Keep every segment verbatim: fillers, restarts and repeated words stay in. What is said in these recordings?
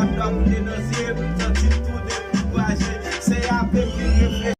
Dwa koule nan zye m, santi m tou dekouraje. Se apre m vin reflechi.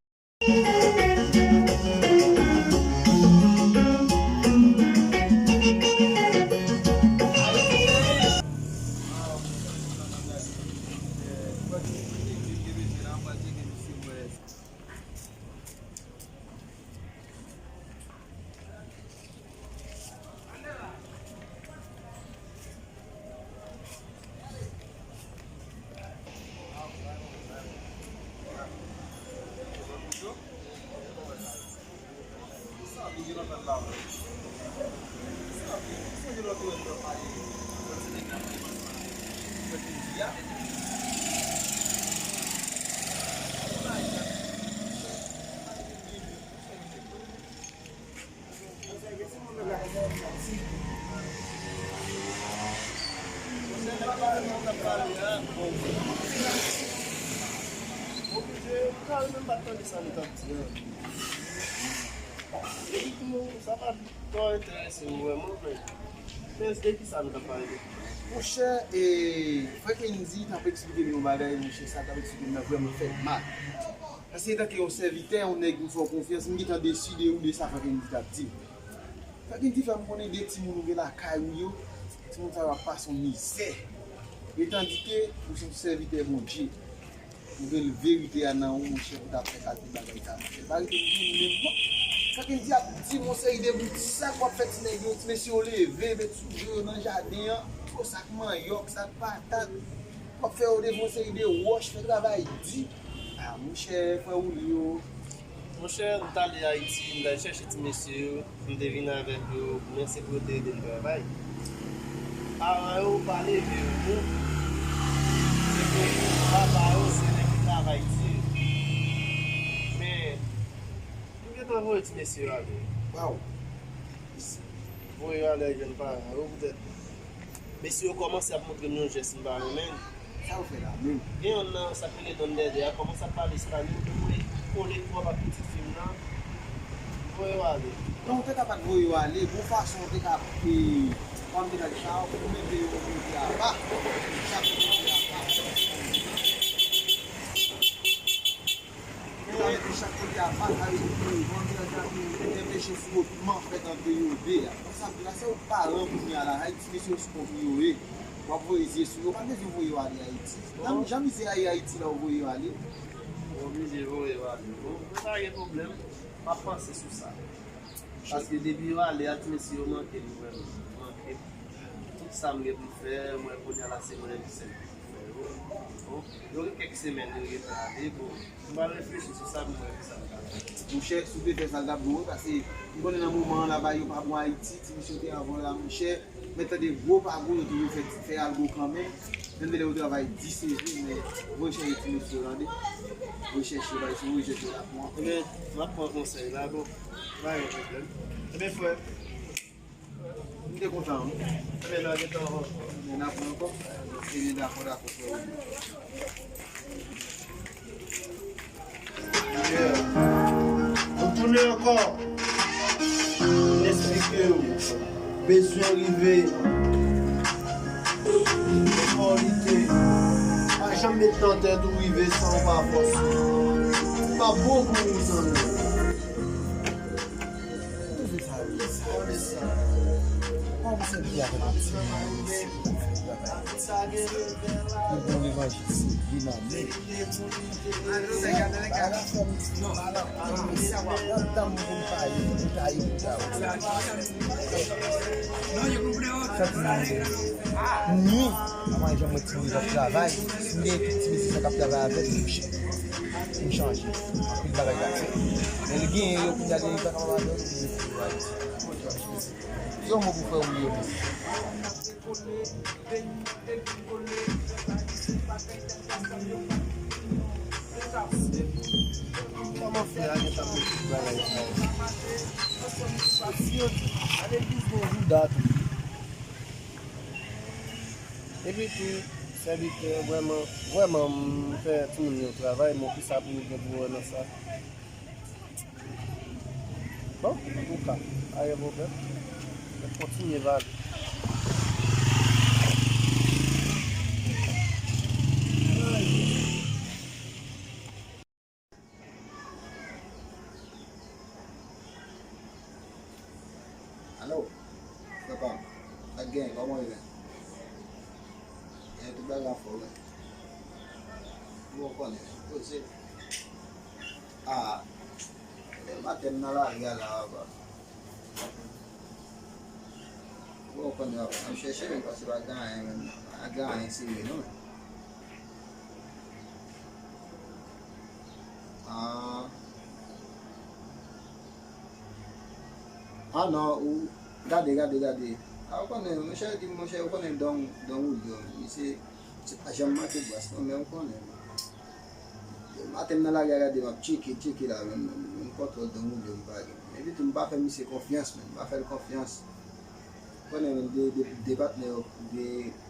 Oblije, m pa menm pa tande sa nou t ap di an. Epi tou, sa pa twò enterese m vrèman, men, men de ki sa nou t ap pale de? Monchè, e, frè Kendy t ap eksplike m yon bagay, monchè, sa t ap eksplike m nan vrèman fè m mal. Paske, antanke yon sèvitè, yon nèg m fè w konfyans, m gentan desi de ou, de sa frè Kendy t ap di m. Frè Kendy fè m konnen de timoun ou gen lakay ou yo, timoun sa yo ap pase yon mizè. E tandike ou se yon sèvitè Bondye, ou gen verite a nan ou, monchè, pou ta fè kalite bagay sa, monchè. Pa rete vin menm non. Frè Kendy ap di m yon seri de bout sa k w ap fè ti nèg yo, ti mesye yo leve, met sou do yo nan jaden an, gwo sak manyòk, sak patat. W ap fè yo devan yon seri de wòch, fè travay di. A, monchè, frè Wouli yo. Monchè, m t ale Ayiti, m t al chèche ti mesye yo, m te vin avèk yo, men se pou yo te ede m travay. Paran yo pa leve yo non. Se pou papa yo, se nèg ki travay di. Men, m gentan voye ti mesye yo ale. Waw. Voye yo ale ak jèn paran yo, poutèt mesye yo kòmanse ap montre m yon jès m pa renmen. Sa yo fè la menm? Gen yonn nan sa k rele Don Dèdè a kòmanse ap pale espanyòl, men mwen kole twòp ak pitit fi m nan. M voye yo ale. Non, ou te ka pa t voye yo ale. Gon fason ou te ka, e, kòm te ka di sa, ou mete yo kote apa. Chak kote apa. Ou ta mete chak kote apa, sa vle di ke vandredi a tou, gen echanjman fèt ant yo de a. Konsa, la se ou paran kounye a la, Ayiti, mesye yo sou konpli yo ye. W ap voye zye sou yo, ou pa t bezwen voye yo ale Ayiti. Jan, jan mizè a ye Ayiti la, ou voye yo ale. Ou oblije voye yo ale. Bon, mwen pa gen pwoblèm, m ap panse sou sa. Paske depi yo ale a, ti mesye yo manke m vrèman. Manke m. Tout sa m gen pou m fè, mwen kounye a la se mwen menm ki sèl ki pou fè yo. Bon, yo gen kèk semèn yo gentan ale, bon, m pral reflechi sou sa pou m wè kisa m ka fè. Monchè, si w te fè sa, l t ap bon wi, paske m konnen nan moman an la, bagay yo pa bon Ayiti, ti mesye yo te anvan la, monchè. Men tande gwo pa gwo, yo toujou fè, fè algo kanmenm. Menm lè yo travay di sezi, men voye chèche ti mesye yo, tande. Voye chèche yo, bay, voye chèche yo la pou anpil. Ebyen, m ap pran konsèy la, bon, pa gen pwoblèm. Ebyen, frè, m te kontan, wi. Ebyen, n a gentan ankò. Ebyen, n ap pran ankò. Ebyen, dakò, dakò, frè. Nou tounen ankò. N esplike yo. Bezwen rive. Fò lite. Pa janm met nan tèt ou rive san ou pa fòse. Pa bon pou ou, zanmi. Ou vle sa, ou vle sa. Pa ou sèvi avèk yon ti moun, yon ti moun fè travay. Yon bon levanjil serye nan men. Bagay la fè m, non, bagay la fè m, nan dam pou m taye, pou m taye, pou m taye. Sa ti moun yo. Ni, avan janm wè ti moun yo k ap travay, si m gen ti mesye sa k ap travay avèk, m chanje. Anpil bagay ka fèt. Men li genyen yo, kounye a li pa kapab avè yo, li vle fè yo Ayiti. Yon mo pou fè ou yo menm. Kòman fè a gentan met tout bagay sa yo? Si yo di, ale legliz bon jouda tou. Epi tou, sèvitè, vrèman, vrèman, m fè timoun yo travay, men kisa pou yo gen pou wè nan sa? Bon, antouka, pa gen pwoblèm. N ap kontinye pale. Bon, konnen, poze. Ah, e maten m nan lari a la, papa. Bon, konnen, papa, m ap chèche, men, paske pa gen anyen, men. Pa gen anyen serye, non, men. Ah. Ah non, ou, gade, gade, gade. Ah, ou konnen, monchè, di, monchè, ou konnen Don, Don Julio, misye, se pa janm manke bras, non, men ou konnen. Maten m nan lari a gade, m ap tcheke, tcheke la, men, men, men kontwòl Don Julio m pa gen. Epi tou, m pa fè misye konfyans, men, m pa fè l konfyans. Ou konnen, men, de, de, de patnè yo, de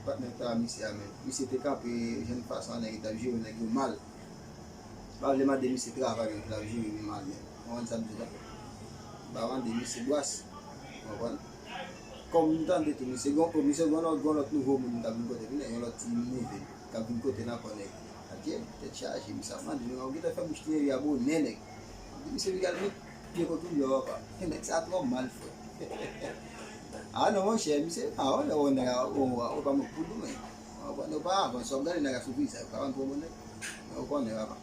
patnè yo ta misye a, men. Misye te kanpe, jwenn fason a nèg yo t ap jere nèg yo mal. M pa vle mande misye travay, men, pou l ap jere nou mal, men. Ou konprann sa m di la? M pa mande misye bras. Ou konprann? Kòm m tande tou, misye gon, misye gon lòt, gon lòt nouvo moun k ap vin kote, vin, gon lòt ti nouvel k ap vin kote l ankò, nèg. Adye, tèt chaje, misye ap mande, men, ou gentan fè bouch li a bonè, nèg. M di, misye, piga l met pye kote w ye a, papa. Nèg sa twò mal, frè. Ah non, monchè, misye, ah, ou wè, ou nèg a, ou, ou, ou pa mwen pou nou, men. Ou konprann, ou pa avanse, w ap gade nèg a sou vizaj, ou pa konn pwoblèm nèg. Men ou konnen, papa.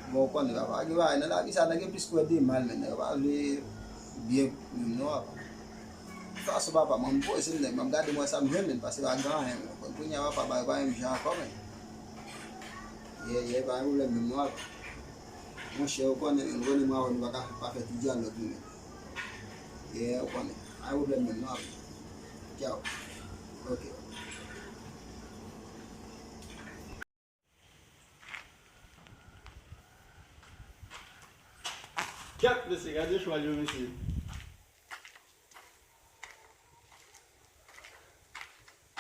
Men ou konnen, papa, gen bagay nan lavi sa, nèg yo plis kwè de mal, men nèg yo pa vle byen menm non, papa. De tout fason, papa, mwen m poze m nèg, m ap gade mwen sa m jwenn, men paske pa gen anyen, men ou konn kounye a, papa, bagay pa menm jan ankò, men. Ye, ye, pa gen pwoblèm menm non, papa. Monchè, ou konnen, men, ou konnen mwen avè w, nou pa ka pa fè ti dyalòg, men. Ye, ou konnen. Pa gen pwoblèm menm non, papa. Tchao. Ok. Gad, mesye, gade chwal yo, mesye.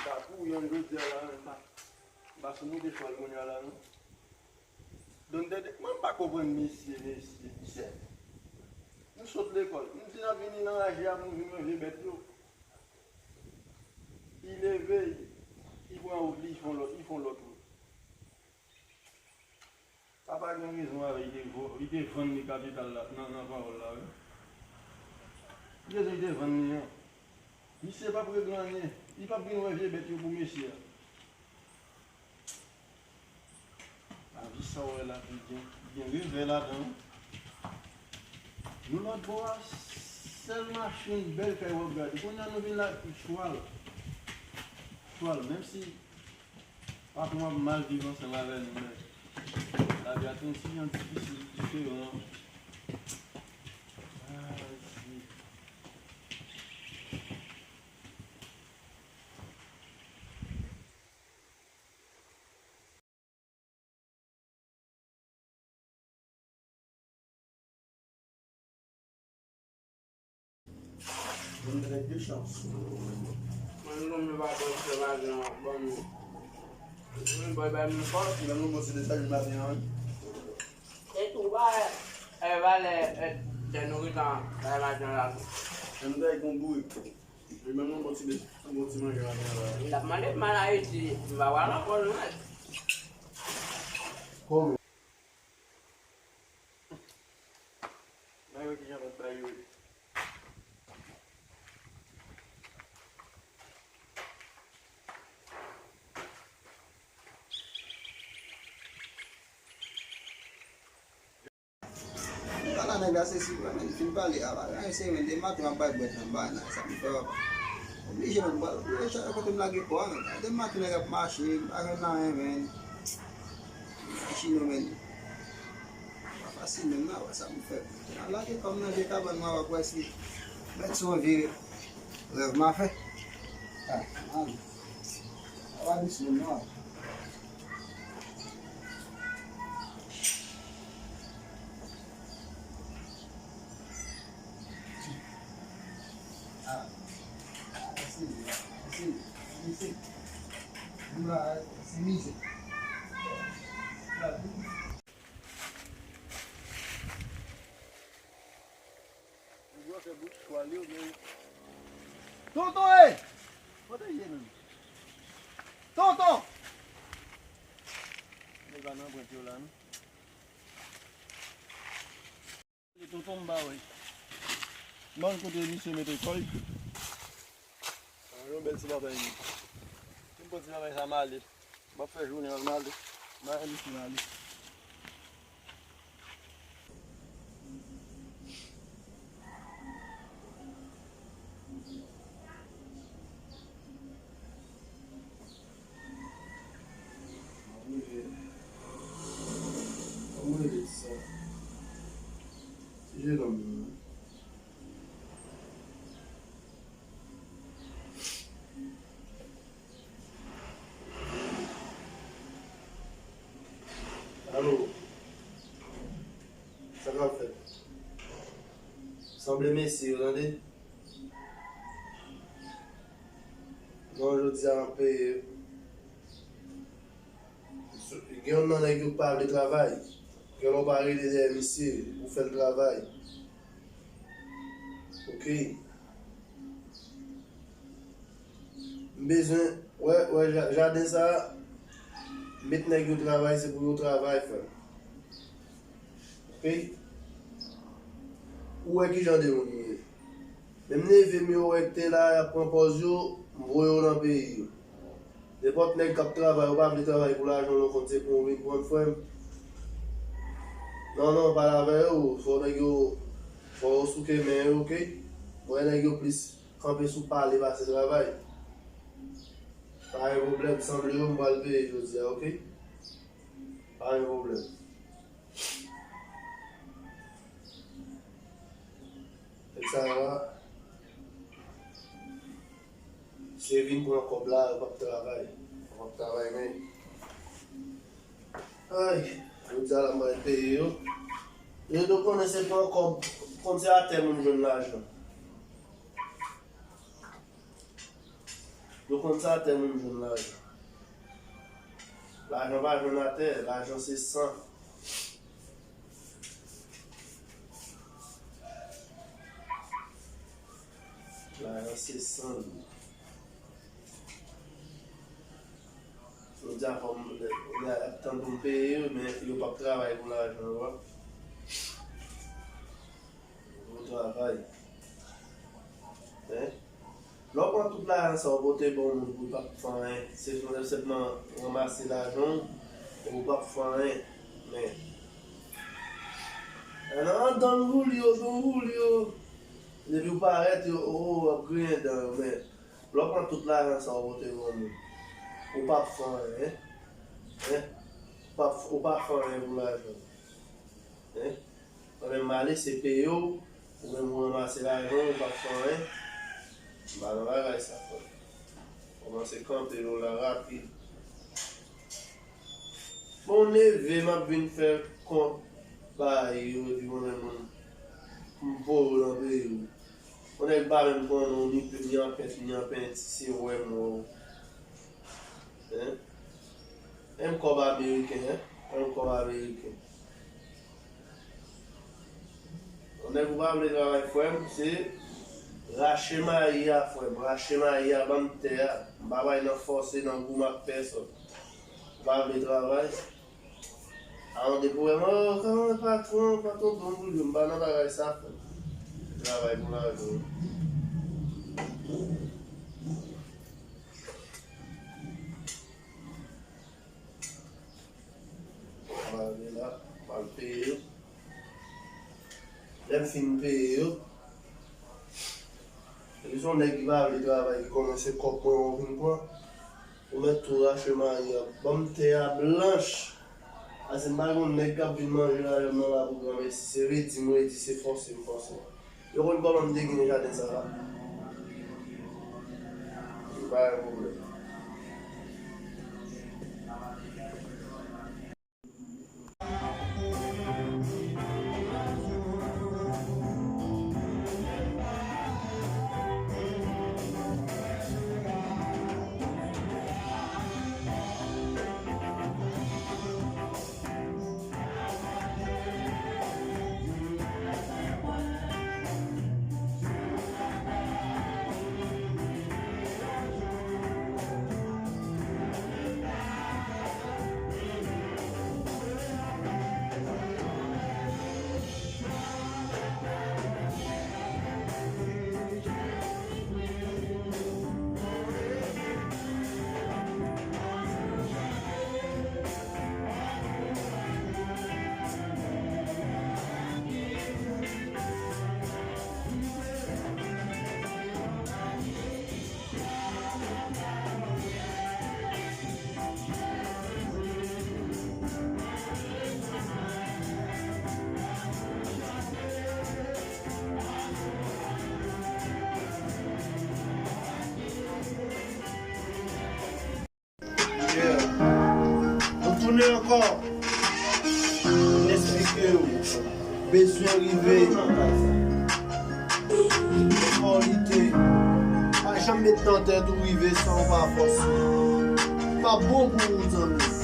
Sa kouri an jodi a la, men, pa, pa sou moute chwal kounye a la, non. Don Dèdè, mwen pa konprann mesye, mesye, mesye. Nou sot lekòl. Nou di n ap vini nan raje a pou nou vin wè vye bèt yo. Li leve, li, li pran wout li, li fon lòt, li fon lòt wout. Papa gen rezon avè, li te vo-, li te vann li kapital la, nan, nan pawòl la, wi. Ki rezon li te vann li an? Misye p ap regle anyen. Li p ap vin wè vye bèt yo pou mesye a. Lavi sa w wè la, ki gen, ki gen revè ladan l. Nou lòt bò a, sèl machin, bèl kay w ap gade. Kounye a nou vin la, chwal. Chwal, menm si patwon ap mal viv ansanm avè nou, men lavi a te yon ti jan difisil, diferan. Ay, si. Bon, nèg de chans. Mwen, nou, mwen pa konn se maten an, bon, nou. Mwen, boy, bay mwen fòs. Mwen, nou, bon, se de sa, maten an, wi. E tou, ba, e, valè, e, de nouritan, bay maten an la. Mwen, bay kon bourik. Li menm yon bon ti bes, yon bon ti manje maten an la. L ap mande m al Ayiti, m pa pral ankò non, mèt. Kòman? Nan yo kijan mèt bay yo ye. Ala nèg la se si vre, men, fin pale a, pa gen anyen serye, men, de maten m ap bay bwèt nan bagay nan, sa m fè, papa. Oblije, men, m pral oblije chak kote m lage kò a, men, de maten nèg ap mache, m pa jwenn anyen, men. Machin yo, men. Pa fasil menm non, wè sa m fè. N ap lage kò m nan vye kabann mwen, w ap wè si mèt sou yon vye rèv m a fè. Ah, man. Sa pa dous menm non. Ah, ah, se, se, se, se. Nou la, se mizik. Tonton, e! Kote l ye menm? Tonton! Li pa nan pwent yo la, non. Li tonton m pa wè. M pa konn kote misye mete kò l. Yon bèl ti batay, wi. M pran ti travay sa, m ale. M ap fè jounen an, m ale. Mwen menm ki mal. Mwen rele, mwen rele ti sa. Ti jenòm nan. Alo. Sa k ap fèt? Sanble mesye yo, tande. Non, jodi a m ap peye. Gen youn nan nèg yo k pa vle travay. Gen lè w pa rele dèyè misye pou fè l travay. Ok. M bezwen, wè, wè, ja-, jaden sa, met nèg yo travay, se pou yo travay, frè m. Ok? Ou wè ki jan de moun yo ye. Menm neve m yo wè k te la, y ap pran pòz yo, m voye yo nan peyi yo. Nenpòt nèg k ap travay, ou pa vle travay pou lajan w, non, konn se pou w vin pran, frè m. Non, non, pale avè yo, fò nèg yo, fò yo souke men yo, ok? M wè nèg yo plis kanpe sou pale pase travay. Pa gen pwoblèm, sanble yo, m pral peye jodi a, ok? Pa gen pwoblèm. Nèg sa yo a, se vin pran kòb la, yo p ap travay. Yo p ap travay, men. Ay, jodi a la, m pral peye yo. Yo dwe konnen se pran kòb, konn se atè moun jwenn lajan. Yo konn sa, atè moun jwenn lajan. Lajan pa jwenn atè, lajan se san. Lajan se san. Jodi a fò m, y ap tann pou m peye yo, men yo p ap travay pou lajan yo a. Bon travay. Hein? Lè w pran tout lajan sa w pote ba yon moun pou l p ap fè anyen, se pou l senpman ranmase lajan w, epi w p ap fè anyen. Men, nan Don Julio, Don Julio, depi w parèt, yo, oh, w ap griyen dan yo, men lè w pran tout lajan sa w pote ba yon moun, ou p ap fè anyen, hein? Hein? Ou p ap, ou p ap fè anyen pou lajan. Hein? Mwen menm m ale, se peye w, ou menm ou ranmase lajan w, ou p ap fè anyen. M pa nan bagay sa, frè m. Kòmanse kanpe nou la rapid. Bon, neve m ap vin fè kont bay yo, epi mwen menm, m voye w nan peyi w. Yon nèg pa menm konnen w ni, ni an pent, ni an penti, se wè m wè w. Hein? Menm kòb ameriken, hein? Menm kòb ameriken. Yon nèg ou pa vle travay, frè m, se rache mayi a, frè m. Rache mayi a, ban m tè a. M pa bay nan fòse, nan goumen ak pèsòn. Ou pa vle travay? A, yon de pwoblèm. Oh, kòman patwon, patwon, bon boulye, m pa nan bagay sa, frè m. Travay pou lajan. M ale la, m al peye yo. Lè m fin peye yo, epi se yon nèg ki pa vle travay, ki konnen se kòb mwen ou vin pran. Ou mèt tou rache mayi a. Ban m tè a blanch. Paske m pa gen yon nèg k ap vin manje lajan m nan la pou granmesi. Se redi m redi, se fòse m fòse. Yo konn kòman m te gen jaden sa la. Pa gen pwoblèm. Ankò, esplike w. Bezwen rive. Fò lite. Pa janm met nan tèt ou rive san w pa fòse. Pa bon pou ou, zanmi.